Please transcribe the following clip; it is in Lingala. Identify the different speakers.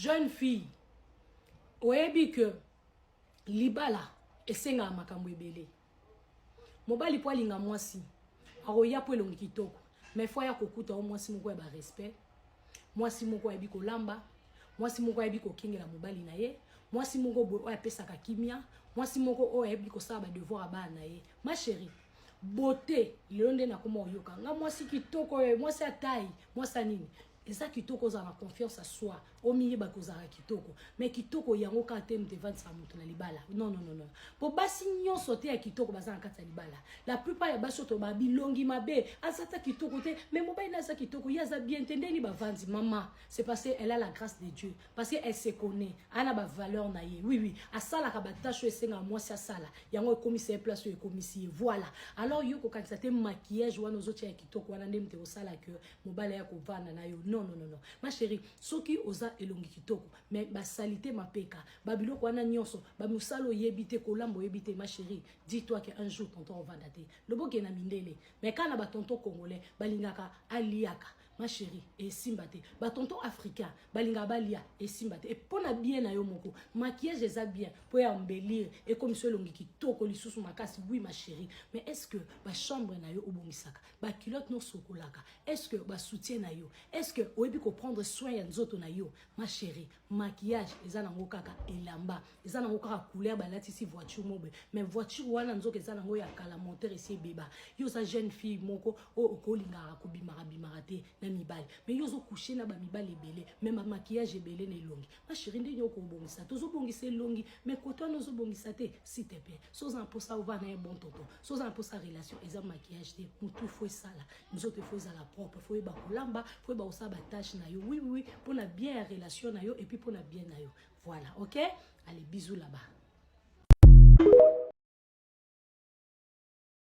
Speaker 1: Jeune fille, oyebi que libala esengaka makambo ebele. Mobali mpo alinga mwasi, akoya mpo elongi kitoko, mais fo aya kokuta o mwasi moko ya barespect, mwasi moko ayebi kolamba, mwasi moko ayebi kokengela mobali na ye, mwasi moko boye oyo apesaka kimia, mwasi moko oyo ayebi kosala badevoir ya bana na ye. Ma chérie, beauté lelo nde nakoma oyoka nga mwasi kitoko oyo, mwasi ya taille, mwasi ya nini, eza kitoko. Ozala na confiance ya soi, omiyeba kozala kitoko, mais kitoko yango kaka te moto evandisaka moto na libala. Non, non, non, non, po basi nyonso te ya kitoko baza na kati ya libala. La plupart ya basi oyo toba bilongi mabe, aza ta kitoko te, mais mobali na aza kitoko, ye aza bien te. Ndeni bavandi, mama, c'est parce que elle a la grâce de Dieu, parce que elle se connaît, ana bavaleur na ye. Oui, asalaka batâches oyo esengaka mwasi asala, yango ekomisa ye place oyo ekomisi ye. Voilà. Alors yo kokanisa te maquillage wana ozotia ya kitoko wana nde moto ekosala ke mobali aya kovanda na yo. Non, non, non, non, ma chérie, soki oza elongi kitoko mais basali te mapeka, babiloko wana nyonso, bamosala oyebi te, kolamba oyebi te, ma chérie, dis-toi que un jour tonton ovanda te. Loboke na mindele, mais kaka na batonton congolais balingaka aliaka, ma chérie, esimba te. Batonton africain balingaka balia, esimba te. Mpo na bien na yo moko, maquillage eza bien mpo ya embellir, ekomisa elongi kitoko lisusu makasi. Oui, ma chérie, mais est ce que bachambre na yo obongisaka, baculotte nyonso okolaka, est ce que basoutien na yo, est ce que oyebi koprendre soin ya nzoto na yo? Ma chérie, maquillage eza nango kaka elamba, eza nango kaka couleur balatisi voiture mobe, mais voiture wana nzoka eza nango ya kala, moteur esi ebeba. Yo oza jeune fille moko oyo okolingaka kobimaka bimaka te na mibali, mais yo ozocoucher na bamibali ebele, mais bamaquillage ebele na elongi. Ma chérie, ndenge okobongisa, tozobongisa elongi, mais koto wana ozobongisa te. S'il te plaît, so oza na mposa ovanda ye bon tonton, so oza na mposa relation, eza maquillage te. Motu fo esala nzoto, fo ezala propre, fo oyeba kolamba, fo oyeba kosala batâches na yo. Oui, mpona bien ya relation na yo et puis mpona bien na yo. Voilà, ok, allez, bisous là-bas.